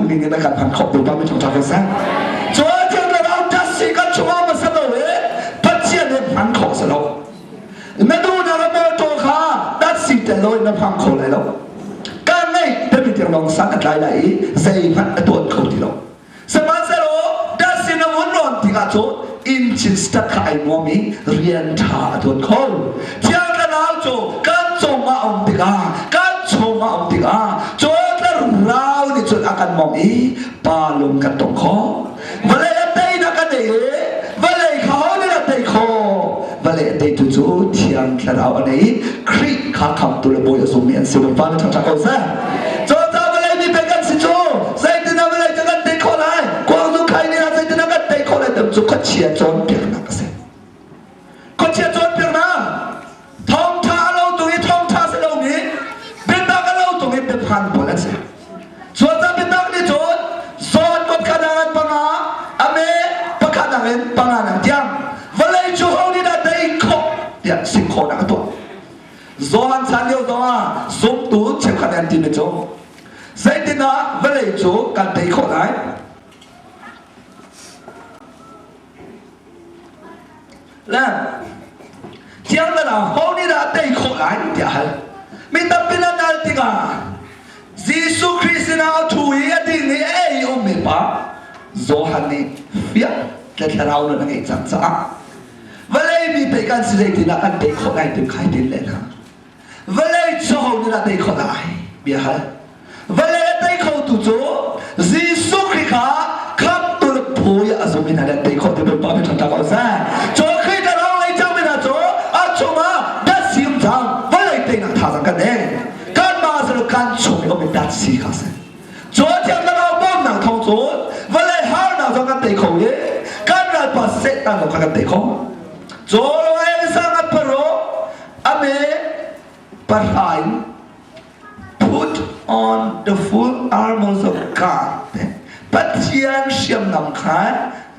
ning in a kan hman khawh Bawipa min thangṭhat ko seh. Cun Thiang Thlarau ṭasi kan chungah hmasa lo i Pathian he hman khawh si lo. Na duhnak a mawṭaw kha datsi tel lo in na hmang kho lai lo. Ka ngeih timi tiang lawng san a tlai lai i zeihmanh a tuan kho ti lo. Sihmanhsehlaw datsi na vun rawn tikah cun engine start kha ai nuam i rian ṭha a tuan kho. Thiang Thlarau cu kan cungah um tikah kan chungah um tikah cun Thlarau nih cun a kan mawngh i pa lung kan tong khawh. Vawlei a teinak a nei i vawlei kha ho nih a tei khawh? Vawlei a teitu cu Thiang Thlarau a nei i Khrih kha khamtu le Bawi a zummi an si. Bawipa nih ṭha ko seh. Cucaah vawlei mi pek kan si cu zeitin ah vawlei cu kan tei khawh lai? Kuangzu khai nih ah zeitin ah kan tei khawh lai? Tam cu khuachia cawnpiaknak a si. Khuachia cawnpiaknak thawngṭha a lo tung i thawngṭha si lomi biatak a lo tung i biaphan pawl an si. Cucaah biatak nih cun zawn pakhat ah in panga, a me pakhat ah in panga nang tiang vawlei cu ho nih dah tei khawh tiah sing khawhnak a tuah. Johan chan lio zongah zumtu cheukhat an timi cu zeitindah vawlei cu kan tei khawh lai? Le Thiang Thlarau ho nih dah tei khawh lai tiah hal. Mi tampi nan al tikah Jesuh Khrih sinah a ṭhu i a ding i a ei ummi pa Johan nih fiang le thlarau nun a ngeih cang caah vawlei mi pei kan si zeitindah kan tei khawh lai tim khai tin le hna vawlei cu ho nih dah tei khawh lai bia hal vawlei a tei khotu cu Jesuh Khrih kha khamtu le phawi a zum in an tei khawh ti Bawipa min ṭha ko seh cu Khrih kan hong lei cang mi hna cu a chungah datsi um cang vawlei teinak thazaang kan nei kanmah cu kan chung i um in datsi kha si Cu thiang thlarau bawmnak thawng cun vawlei harnak zong kan tei kho i kan ralpa Satan zong kha kan tei kho. Cu sang a pharo ame pahra in put on the full armors of God. Pathian hriamnam kha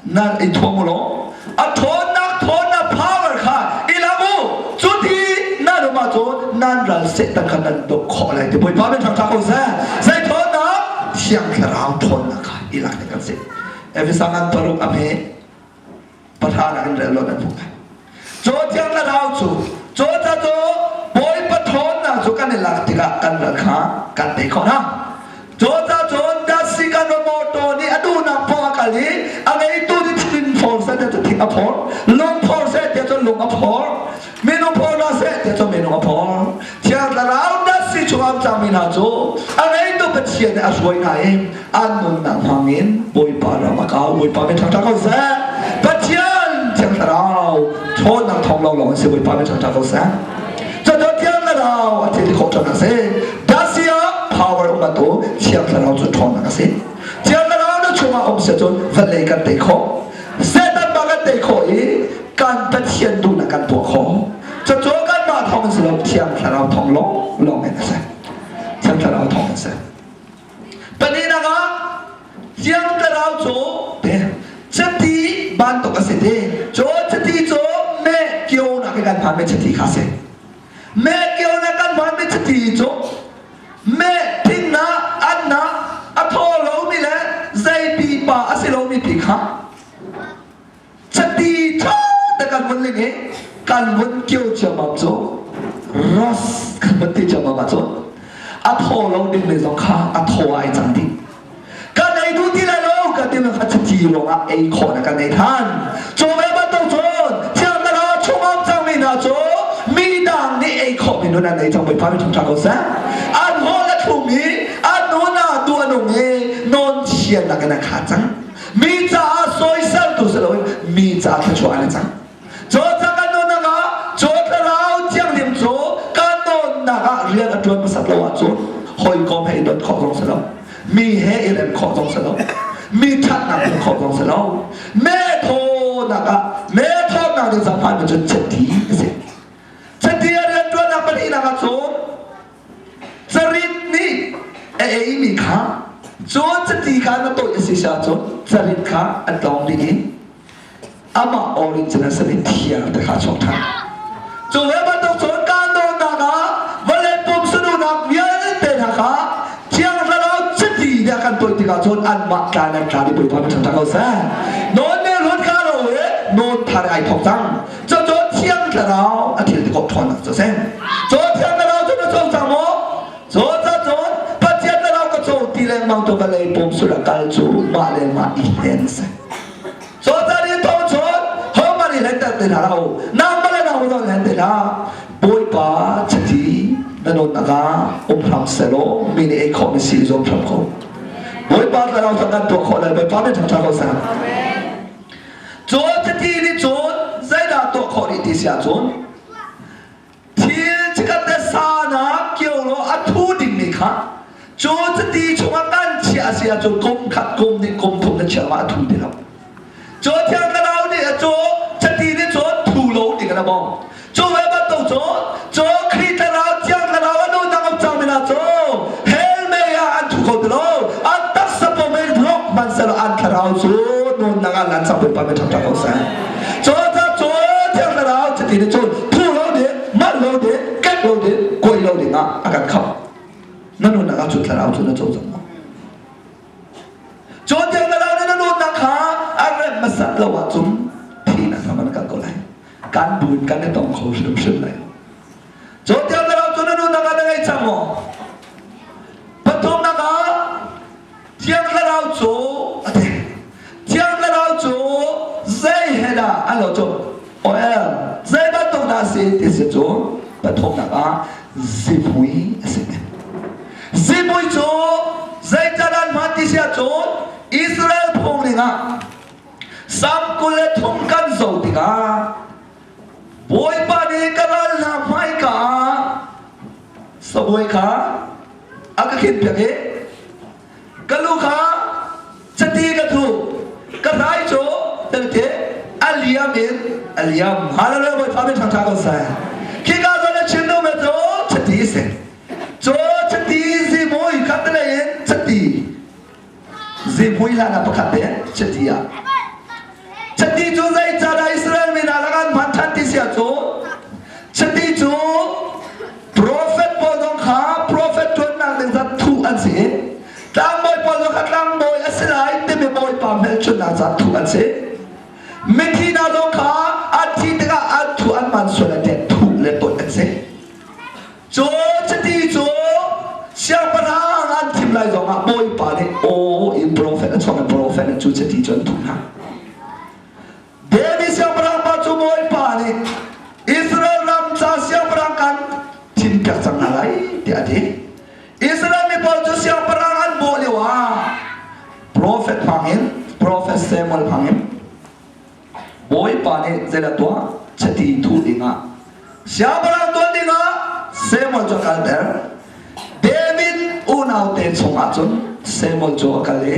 nan i thuam u law a ṭhawnnak ṭhawnnak power kha i lak u cu ti nan um ahcun nan ral Satan kha nan doh khawh lai ti Bawipa min thangṭhat ko seh zei ṭhawnnak Thiang Thlarau ṭhawnnak kha i lak ding kan si Efesa ngan paruk a hme pahra nak in rel law nan hmuh lai Caw Thiang Thlarau cu caw ca cu Bawipa ṭhawnnak cu kan i lak tikah kan ral kha kan tei khawh hna. Caw ca cun dasi kan motor nih a duhnak poah a kal i a ngeitu nih thing phor seh tiah cun thing a phor, lung phor seh tiah cun lung a phor, minung phor hna seh tiah cun minung a phor. Thiang Thlarau dasi chungah um cangmi hna cu a ngeitu Pathian nih a hruai hna i an nunnak hmangin Bawipa ram a kau Bawipa min ṭhangṭha ko seh Pathian Thiang Thlarau ṭhawnnak thawng lawnglawng an si Bawipa min ṭhangṭha ko seh Cucu Thiang Thlarau a thil ti khawh ṭhawnnak a si Dasia power um bantu Thiang Thlarau cu ṭhawnnak a si Thiang Thlarau na chungah um si cun vawlei kan tei khawh Satan ba kan tei khawh i kan Pathian duhnak kan tuah khawh Cucu kanmah thawng in si lo Thiang Thlarau thawng lawng lawng in a si Thiang Thlarau thawng in a si Pahnihnak ah Thiang Thlarau cu chiti bantuk a si ti. Cu chiti cu meh kionak in kan hmanmi chiti kha a si. Meh kionak kan hmanmi chiti cu meh thingnak annak a thaw lomi le zei pipa a si lomi pi kha Chati ṭha te kan vun ling i kan vun kio ciammam cu ros kan vun ti ciammam ahcun a thaw lo ding mi zong kha a thaw ai cang dih. Kan ei duh ti lai lo kan ti kha chiti ruangah ei khawh na kan ei than. Cu ve bantuk cun thiang thlarau chungah cangmi hna cu mi dang nih ei khawh mi nun an ei cang Bawipa mi ṭha ko seh. An hawl a thlum i an nun ah duh a nung i nawn thiannak in a kha cang. Mi caah sawiseltu si loin mi caah thluachuah an i cang. Caw ca kan nunnak ah caw thlarau thianghlim cu kan nunnak ah rian a ṭuan hmasat lo ahcun hawikom he i dawt khawh zong si lo, mi he i rem khawh zong si lo, mi ṭhatnak hmuh khawh zong si lo. Me thawnak ah me thawnak ding zaphan cu chiti a si. Chiti a rian ṭuannak pahnihnak ah cun Carit nih a eimi kha cun chiti kha na tawih a si si ahcun carit kha a tlawng dih i amah original a simi thiar te kha a chuak ṭhan. Cu ve bantuk cun kaan dawtnak ah vawlei pum saduhnak vialte hna kha Thiang Thlarau chiti nih a kan tawih tikah. tikah cun anmah tla nan tla di Bawipa min ṭhangṭha ko seh. Nawn ne rut kha lo e nawn thar ai thok cang. Cucu Thiang Thlarau a thil ti khawh ṭhawnnak cu a si. Cu Thiang Thlarau cu na co cang maw? Cu ca cun Pathian Thlarau ka co ti lengmang tu vawlei pum sul a kal cu mah le mah i hlen a si. Cu ca nih thawng chun hohmanh i hlenter ti hlah u. Nangmah le nangmah zong hlen ti hlah. Bawipa chiti na nunnak ah um hram selaw mi nih ei khawh mi si i zuam hram ko. Bawipa Thlarau thang kan tuah khawh lai Bawipa nih ṭhangṭha ko seh. Cun chiti nih cun zeidah tuah khawh rih ti si ahcun thil chikat le sanak kio law a thu dingmi kha cu chiti chungah kan chiah a si ahcun kum khat kum nih kum thum na chiah ma a thu ti lo. Cu Thiang Thlarau nih a cu chiti nih cun thu lo ding in a bawmh. Cu ve bantuk cu cu Khrih Thlarau Thiang Thlarau a nunnak um cangmi hna cu hell mei ah an thu kho ti lo. An taksa pum in rawk hmanhsehlaw an thlarau cu nunnak ah lan cang Bawipa min ṭhangṭha ko seh. Cu ca cu Thiang Thlarau chiti nih cun thu lo ding, manh lo ding, kek lo ding, kuai lo ding ah a kan khamh. Na nunnak ah cu Thlarau cu na co cang maw? Cawnpiak na lo na nunnak kha a rem hmasat lo ahcun thihnak ram an kal ko lai. Kan bu in kan i tong kho hrimhrim lai. Cawnpiak na lo cu na nunnak ah na ngei cang maw? Pathumnak ah Thiang Thlarau cu a ti. Thiang Thlarau cu zei he dah an lo cu? Oil zei bantuk dah si ti si cu pathumnak ah zihmui a si. Zihmui cu zeican an hman ti si ahcun Israel phung ning ah Sam 23 kan zoh tikah Bawipa nih ka ral hna hmaika ah sabuai kha a ka khinpiak i ka lu kha chiti ka thu ka hrai cu tete a liam in a liam. Hallelujah Bawipa min ṭhangṭha ko seh. Khika zawn a chim duhmi cu chiti a si. Cu chiti zihmui khat lei in chiti zihmui hlan ah pakhat te chiti ah chiti cu zeicahdah Israel mi hna lakah an hman ṭhan ti si ahcun chiti cu Profet pawl zong kha profet ṭuannak ding zat thuh an si i tlangbawi pawl zong kha tlangbawi a si lai timi bawipa hmelchunhnak caah thuh an si. Mithi hna zong kha an thih tikah an thuh an man sual ah tiah thuh le tawih an si. Cu chiti cu siangpahrang an thim lai zongah bawipa nih aw in profet a chuak in profet nih cu chiti cu an thuh hna. David siangpahrang pa cu Bawipa nih Israel ram ca siangpahrang kan thimpiak cang hna lai tiah a ti. Israel mi pawl cu siangpahrang an bawh lio ah profet hmangin profet Samuel hmangin Bawipa nih zeidah tuah chiti thuh dingah siangpahrang tuan dingah Samuel cu a kalter. David unau te chungah cun Samuel cu a kal i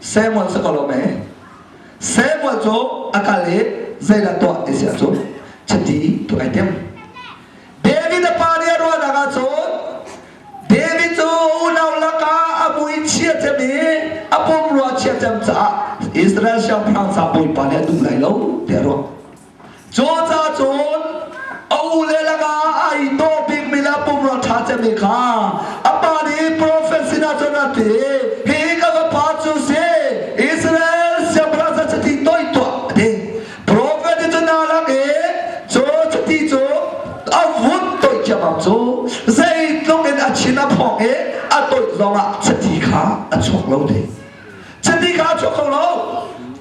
Samuel si ko lo mei Samuel cu a kal i zeidah tuah ti si ahcun chiti tu ai tim. David a pa nih a ruahnak ahcun David cu unau lakah a mui chia cem i a pumrua chia cem caah Israel siangpahrang ca bawipa nih a duh lai lo tiah a ruah. Cucaah cun a ule lakah ai dawh bikmi le a pumrua ṭha cemmi kha a pa nih profet sinah cun a ti, Hihi ka fapa cu si, Israel siangpahrang ca chiti toih tuah, a ti. Profet nih cun aa lak i cu chiti cu a vun toih ciammam cu zeitluk in a chin a phawk i a toih zongah chiti kha a chuak lo ti. Chiti kha a chuak kho lo.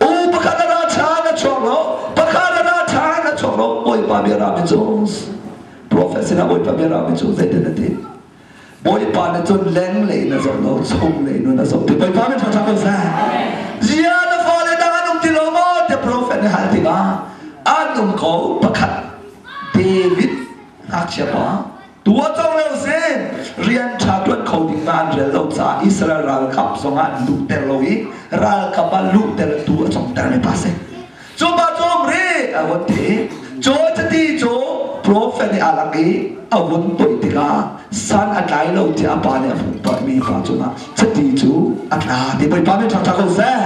U pakhat a ra ṭhan a chuak lo. Pakhat a ra ṭhan a chuak lo. Bawipa bia rami cu profet sinah Bawipa bia rami cu zeitin a ti? Bawipa nih cun leng lei in a zoh lo, chung lei nun a zoh ti. Bawipa nih ṭha ko seh. Zia na fale dang an um ti lo maw? Tiah profet nih hal tikah an um ko pakhat David ngakchia pa Tuah cang lo sin rian ṭha ṭuan kho ding ma an rel lo caah Israel ralkap zongah an luhter lo i ralkap ah luhter tu a congter mi pa si. Cu pa cu um rih a vun ti. Cu chiti cu profet nih a lak i a vun toih tikah san a tlai lo tiah a pa nih a vun toihmi pa cungah chiti cu a tla ti Bawipa nih ṭhangṭha ko seh.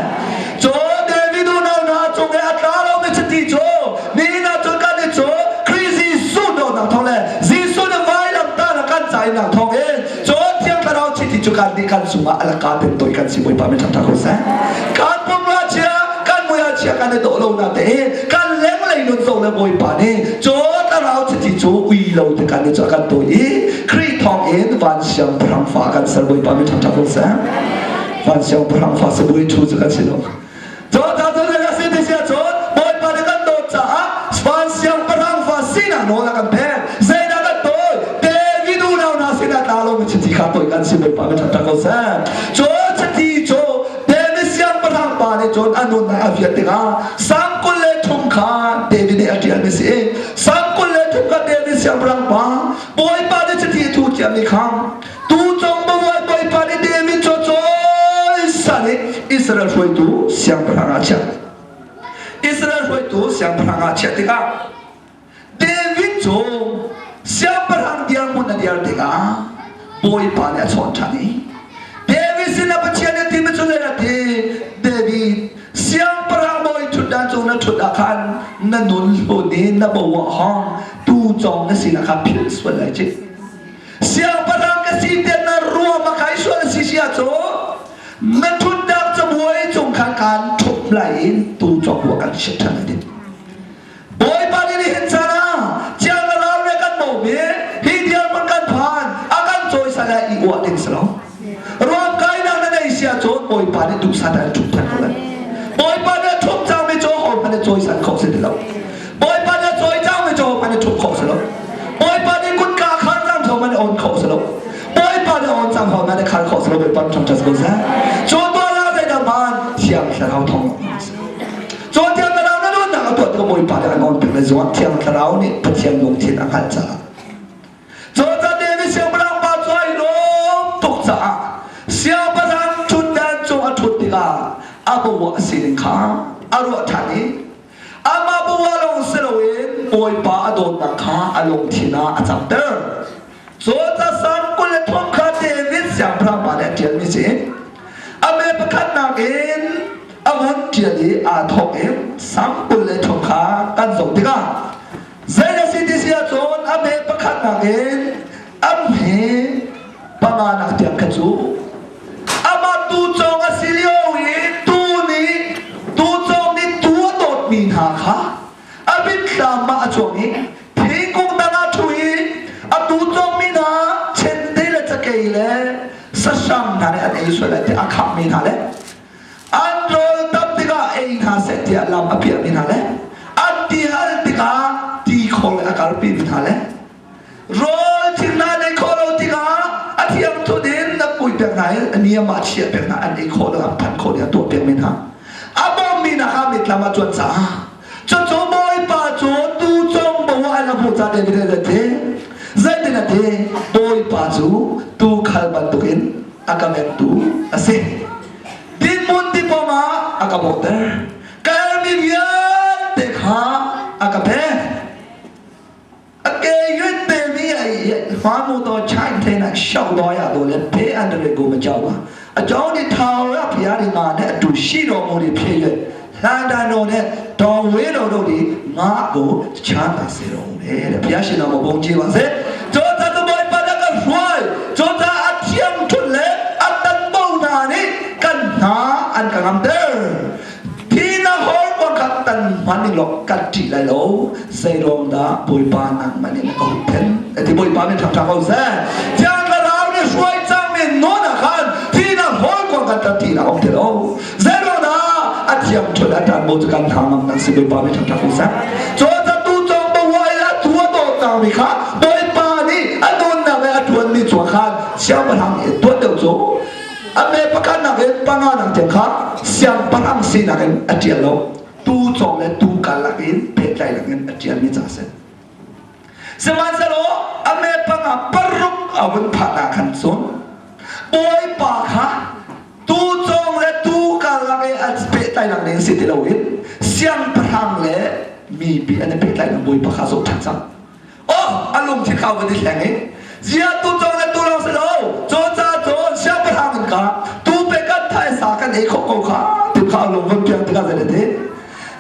Cu David unau hna cung i a tla lomi chiti cu nihin ah cun kan i cu Khrih Jesuh dawtnak thawng le Jesuh nih vailamtah a kan cainak thawng in cu Thiang Thlarau chiti cu. cu kan nih kan cungah a laka ten toi kan si Bawipa min ṭha ko seh. Kan pumra chia, kan mui chia kan i dawh lo na te kan lenglei nun zo le Bawipa nih caw thlarau chiti cu ui lo te kan i cu kan toi i Khrih thawng in van siangpahrang fa kan ser Bawipa min ṭha ko seh. Van siangpahrang fa sabui thu cu kan si lo. Caw ta cu zei a si ti si ahcun Bawipa nih kan dawt caah van siangpahrang fa sinak nawl a kan pek. Zeidah kan tawi? David unau hna sinah tla lomi chiti kha tawi kan si Bawipa min ṭha ko seh. Cun chiti cu David siangpahrang pa nih cun a nunnak a fian tikah Salm 23 kha David nih a ṭialmi si i Salm 23 kha David siangpahrang pa Bawipa nih chiti a thuh ciami kha Tucong bavuai Bawipa nih David cu cawisan i Israel hruaitu siangpahrang ah chiah. Israel hruaitu siangpahrang ah chiah tikah David cu siangpahrang dirhmun a dir tikah Bawipa nih a chawn ṭhan i David sinah Pathian nih timi cu zei a ti David siangpahrang bawi ṭhutdan cung na ṭhut ah khan na nun hlun i na bo ah hong tucong na sinak kha philh sual lai ci Siangpahrang ka si tiah na ruam a kai sual a si si ahcun na ṭhutnak cabuai cung khan kaan ṭhumh lai i tuu cawk kan chiat ṭhan lai ding. Bawipa nih nihin caan ah ciang le kan bawm i hi dirhmun kan phan a kan cawisan lai i uah ding si lo. Ruam kainak na nei si ahcun Bawipa nih duhsah an ṭhumh ṭhan ko lai. Bawipa nih a ṭhumh cangmi cu hohmanh nih cawisan khawh si ti lo. Bawipa nih a cawi cangmi cu hohmanh nih ṭhumh khawh si lo. Bawipa nih kutka khar cang hohmanh nih on khawh si lo. Bawipa nih on cang hohmanh nih khar khawh si lo. Bawipa ṭham ṭha si ko seh. Cu tuah la zeidah hmaan Thiang Thlarau thawng Cu Thiang Thlarau na nunnak a tuah tikah Bawipa nih an on pek le zuan Thiang Thlarau nih Pathian lungthin a hngalh caah Cucaah David siangpahrang pa cu ai lawm tuk caah siangpahrang ṭhutdan cung a ṭhut tikah a bawa a sining kha a ruah ṭhan i amah bawa lawng si loin Bawipa a dawtnak kha a lungthin ah a camter. Cucaah Salm 23 kha David siangpahrang pa nih a ṭialmi si. A me pakhatnak in a vun ṭial i aa thawk i Salm 23 kha kan zoh tikah Zei na si ti si ahcun a hme pakhatnak in a hme panganak tiang kha cu amah tucawng a si lio i tu nih tucawng nih tu a dawtmi hna kha a mitthlam ah a cuang i thingkung tangah ṭhu i a tucawngmi hna chente le cakei le sahrang hna nih an ei sual lai tiah a khammi hna le An rawl tam tikah ei hna seh tiah lam a piahmi hna le an ti hal tikah ti khor le a karpimi hna le rawl thil hna nei khawh lo tikah a thiang thut in na pui pek hna i a niam ah chiah pek hna an ei khawh lo an phanh khawh ding a tuah pekmi hna a bawmmi hna kha mitlam ah cuan caah cucu Bawipa cu tu cong bo ah an hmuh ca David a ti zeitin a ti Bawipa cu tuukhal bantukin a ka mengtu a si Dinhmun tipawm ah a ka bawhter. Ka herhmi vialte kha a ka pek. A ke yun pe mi ai hma mu to chain the na shau do ya do le pe an re go ma chau ma a chau ni thau ya pia ni ma ne tu shi ro mu ri phe ye hlan dan no ne dong we do do di ma go chan ta se ro le pia shi no mo bong chi wa se cho ta to boy pa da ka hruai cho ta a thiam thut le a tan bo na nih kan hna an ka ngamter thi na hor ko kha tan hman ning law kan ṭih lai lo zeiruang dah bawipa nangmah nih na ka huhphenh ati bawipa min ṭhangṭha ko seh thiang thlarau nih hruai cangmi nawn ah khan thi na hor ko kan kan ṭih nak um ti lo zeiruang dah a thiang ṭhut a ṭan bo cu kan hna ngam nang si bawipa min ṭhangṭha ko seh cun tu cong bawi a tu a dawt cangmi kha bawipa nih a nunnak le a ṭuanmi cu khan siangpahrang nih tuan deuh cu A me pakhatnak in panganak tiang kha siangpahrang sinak in a ṭial lo. Tu cawng le tu karlak in pehtlainak in a ṭialmi ca a si. Sihmanhsehlaw a me panga paruk a vun phah ah khan cun Bawipa kha tu cawng le tu karlak i a pehtlainak ning si ti loin siangpahrang le mipi an i pehtlainak Bawipa kha zoh ṭhan cang. Oh, a lungthin kha van i hleng i zia tu cong le tu lawng si lo caw ca cawn siangpahrang in ka tu pe kan thai sa kan ei khawh ko kha tu kha lung van piang tikah zei te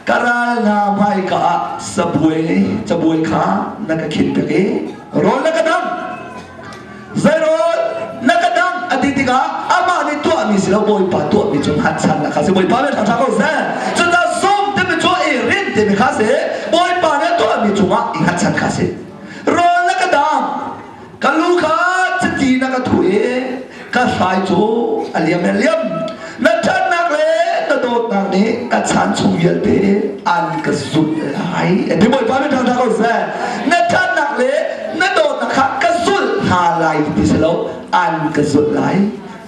ka ral hna hmai ka ah sabuai cabuai kha na ka khin pek i rawl na ka dang zei rawl na ka dang a ti tikah. tikah amah nih tuahmi si lo Bawipa tuahmi cu hngatchannak kha si. Bawipa nih ṭha ko seh. Cucaah zumh timi cu i rinh timi kha si. Bawipa nih tuahmi cungah i hngatchan kha si. Rawl na ka dang. Ka lu kha chiti na ka thuh i ka hrai cu a liam a liam. Na ṭhatnak le na dawtnak nih ka chan chung vialte an ka zulh lai. Ti Bawipa nih ṭha ko seh. Na ṭhatnak le na dawtnak kha ka zulh hna lai ti si lo, an ka zulh lai.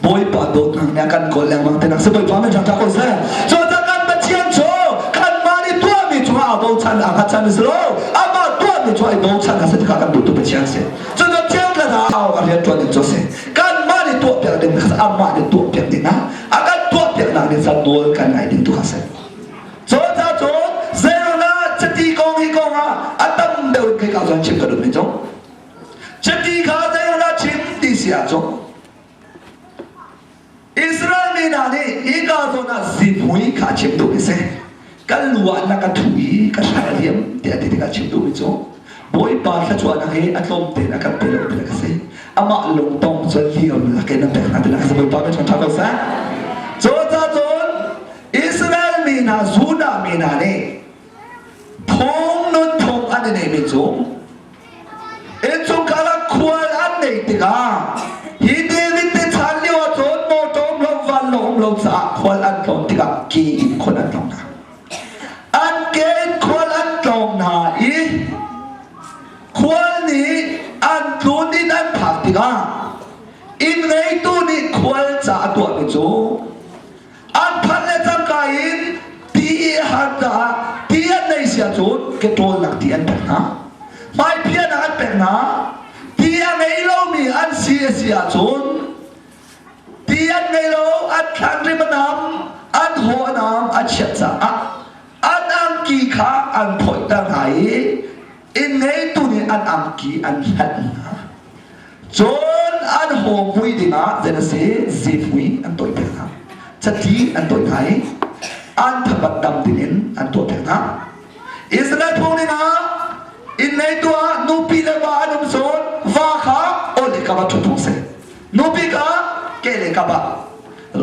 Bawipa dawtnak nih a kan kawl lengmang ti nak si Bawipa nih ṭha ko seh. Cucaah kan Pathian cu kanmah nih tuahmi cungah aa bochan aa hngatchan si lo. Amah tuahmi cungah i bochan a si tikah kan duhtu Pathian si. Cucaah Thiang Thlarau a rianṭuan ning cu a si. Kanmah nih tuahpiak ding kha amah nih tuahpiak ding ah a kan tuahpiaknak nih cun nawl kan ngaih ding tu kha si. Cucaah cun zeiruangah chiti kong hi kong ah a tam deuh in khei ka cun chim ka duhmi cu chiti kha zeiruangah chim ti si ahcun Israel mi hna nih hika zawn ah zihmui kha a chim duhmi si. Kan lu ah na ka thuh i ka hrai a liam tiah ti tikah chim duhmi cu Bawipa thluachuahnak hi a tlawm tein a kan pe lo ti ka si. Amah lungtong cu liam lakin a pek hna ti ka si. Bawipa min ṭha ko seh. Cucaah cun Israel mi hna, Judah mi hna nih phung nunphung an i neihmi cu Innchungkhar ah khual an neih tikah hi David te chan lio ah cun mawṭaw um lo vanlawng um lo caah khual an tlawn tikah ke in khual an tlawng hna. An ke in khual an tlawng hna i khual nih an tlun in an phak tikah inn ngeitu nih khual ca a tuahmi cu An phanh le cangka in ti i a har caah ti an nei si ahcun ke ṭawlnak ti an pek hna. Hmaiphiahnak an pek hna. Ti a ngei lomi an si a si ahcun ti an ngei lo, an thlan rim a nam, an haw a nam a chiat caah an angki kha an phawihter hna i inn ngeitu nih an angki an hlanh hna. Cun an haw mui dingah zei a si zihmui an tawih piak hna. Catli an tawih hna i an thabat dam dingin an tuah piak hna. Israel phung ningah inn ngeitu ah nupi le va an um zawn va kha aw le kap ah ṭhut phung si. Nupi kha ke le kap ah.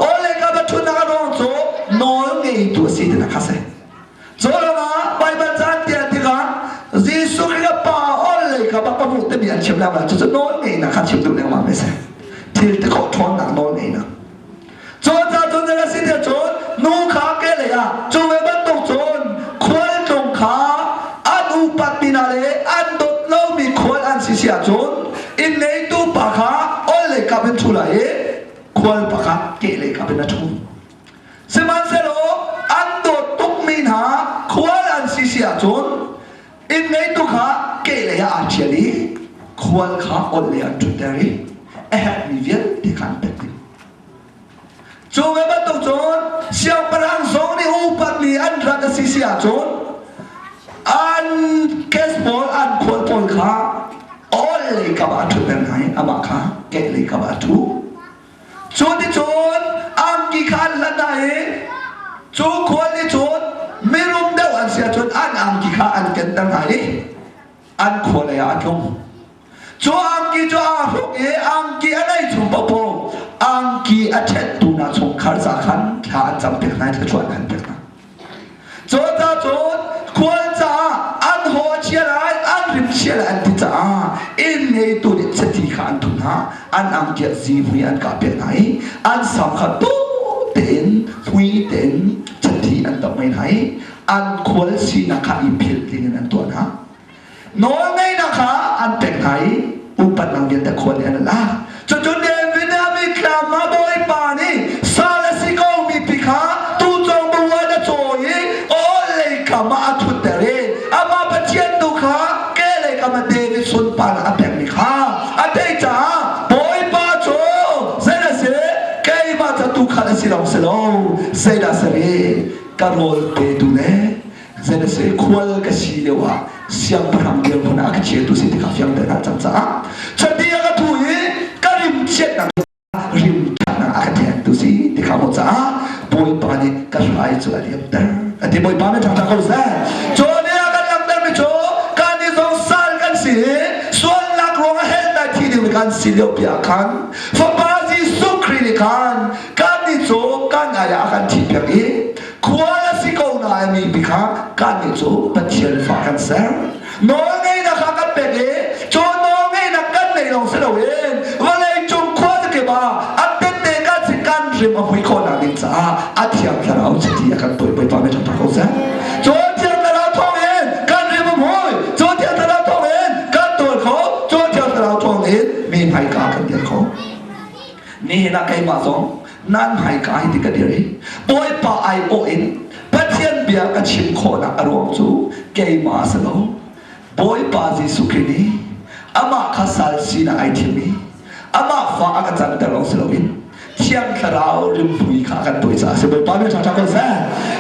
Aw le kap ah ṭhutnak a ruang cu nawl ngeitu a si tinak kha si. Cu ruangah Baibal ca an tial tikah Jesuh Khrih a pa ol lei kha bak a hmuh timi an chim lengmang. Cucu nawl ngeihnak kha chim duh lengmang mi si. Thil ti khawh ṭhawnnak nawl ngeihnak. Cu ca cun zei a si tiah cun nu kha ke lei ah cu ve bantuk cun khualtlung kha an upat mi hna le an dawt lomi khual an si si ahcun inn ngeitu pa kha ol lei kap in ṭhu lai i khual pa kha ke lei kap in a ṭhu. Sihmanhsehlaw an dawt tukmi hna khual an si si ahcun inn ngeitu kha kehlei ah aa ṭhial i khual kha ol lei an ṭhutter i a herhmi vialte kha an pek dih. Cu ve bantuk cun siangpahrang zong nih upatmi an rat a si si ahcun an guest pawl an khual pawl kha ol lei kam ah a ṭhutter hna i amah kha kehlei kam ah a ṭhu. Cu ticun angki kha an hlat hna i cu khual nih cun mirum deuh an si ahcun an angki kha an kenter hna i an khua lei ah a tlung. Cu angki cu aa hruk i angki a nei chung paohpaoh angki a ṭhenhtu hna chungkhar ca khan thla an campiak hna i thluachuah an pek hna. Cucaah cun khual caah an haw a chia lai, an rim chia lai an ti caah inn ngeitu nih chiti kha an thuh hna, an angkiah zihmui an kahpiak hna i an sam kha dawh tein hmui tein chiti an tamh mei hna i an khual sinak kha i philh dingin an tuah hna. Nawlngeihnak kha an pek hna i upatnak vialte khua nih an lak. Cucu David a mitthlam ah Bawipa nih sal a si ko mi pi kha tucawng buan a cawi i aw lei kam ah a thutter i amah Pathian tu kha ke lei kam ah David sunparnak a pekmi kha a theih caah Bawipa cu zei a si keimah ca tuukhal a si lawng si lo zeidah si rih ka rawl petu le Zei na si khual ka si lio ah siangpahrang dirhmun ah a ka chiatu si ti kha fiang tein a cang caah chati a ka thu i ka rim chiatnak rim ṭhatnak a ka thektu si ti kha hmuh caah Bawipa nih ka hrai cu a liamter a ti Bawipa nih ṭhangṭha ko seh cu nih a kan langhtermi cu kan i zong sal kan si i sualnak ruangah hell dai thi ding kan si lio pi ah khan Fapa Jesuh Khrih. Khrih nih khan kannih cu kan ai ah a kan thihpiak i khual a si ko nain mipi kha kannih cu Pathian fa kan ser. Nawlngeihnak kha kan pek i cu nawlngeihnak kan neih lawng si loin vawleicung khuazakip ah a tette kan si kan rim a hui khawhnak ding caah a Thiang Thlarau chiti a kan tuah Bawipa min ṭha ko seh. Cu Thiang Thlarau thawngin kan rim a hmui. Cu Thiang Thlarau thawngin kan tuar kho. Cu Thiang Thlarau thawngin mi hmaika kan dir kho. Nihin ah keimah zong nan hmaika hi ti ka dir i Bawipa aiawh in Pathian bia ka chim khawhnak a ruang cu keimah si lo. Bawipa Jesuh Khrih nih amah kha sal sinak ai thim i amah fa a ka canter lawng si loin Thiang Thlarau rimhmui kha a kan tawi caah a si. Bawipa min ṭha ko seh.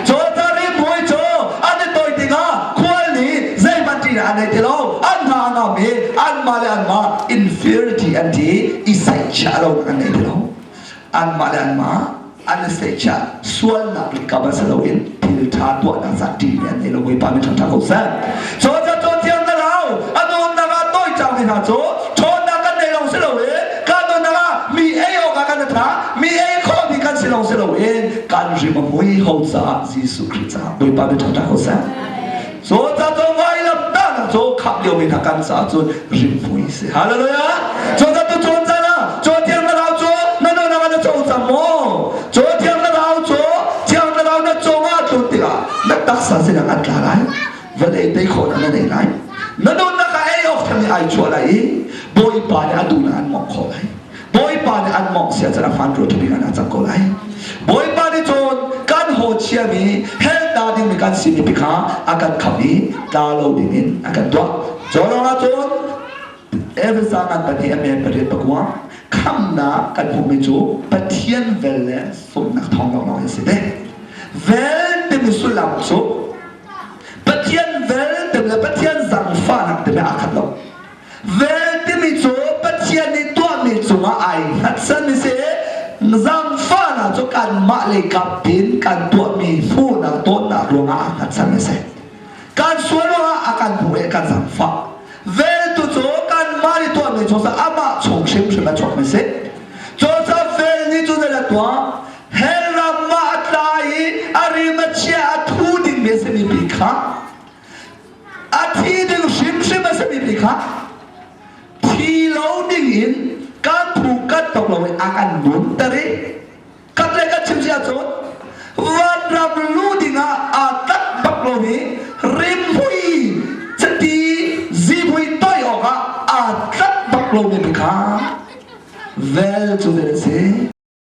Cu rimhmui cu an i tawi tikah khual nih zeihmanh ṭihnak an nei ti lo. An hna a ngam i anmah le anmah inferiority an ti i saihchiah lo an nei ti lo. Anmah le anmah an i saihchiah sualnak le kam an si loin thil ṭha tuahnak ca ṭihmi an nei lo. Bawipa min ṭha ko seh. Cu cu Thiang Thlarau a nawnnak ah tawi cangmi hna cu ṭhawnnak kan nei lo si loin kan nunnak ah mi ei awkah kan i tha mi ei khawhmi kan si lo si loin kan rim a mui ho caah Jesuh Khrih caah Bawipa min ṭha ko seh. Cu ca cu vailam tahnak cu khap liomi hna kan caah cun rimhmui si. Hallelujah! Cu ca tu cawn caan ah cu Thiang Thlarau cu na nunnak ah na co cang maw? Cu Thiang Thlarau cu Thiang Thlarau na cungah tlun tikah na taksa sinah an tla lai. Vawlei tei khawhnak na nei lai. Na nunnak ah ei awk thami ai chuah lai i Bawipa nih a duhnak an mawngh khawh lai. Bawipa nih an mawngh sia cun a hmaan rua ṭhabik an cang ko lai. Bawipa nih cun kan haw chiami hell ta dingmi kan simi pi kha a kan khamh i tla lo dingin a kan tuah. Cu lawngah cun Efesa ngan pahnih a men pariat pakua khamnak kan hmuhmi cu Pathian vel le sumnak thawng lawnglawng in si te. Vel timi sullam cu Pathian vel timi le Pathian zangfahnak timi aa khat lo. Vel timi cu Pathian nih tuahmi cungah ai hngatchan si. Zangfahnak cu kanmah lei kap in kan tuahmi hmuhnak tawnnak ruangah aa hngatchan a si. Kan sual ruangah a kan hmuh i kan zangfah. Vel tu cu kanmah nih tuahmi chung amah chung hrimhrim a chuakmi si. Cucaah vel nih cu zei tuah? Hell ram ah a tla i a rim a chia a thu dingmi a simi pi kha a thi ding hrimhrim a simi pi kha thi lo ding in kan phu kan tok lo i a kan nunter i kat le kan chim si ahcun vanram lu ding ah aa tlak bak lomi rimhmui chiti zihmui toi awkah aa tlak bak lomi pi kha vel cu vel a si.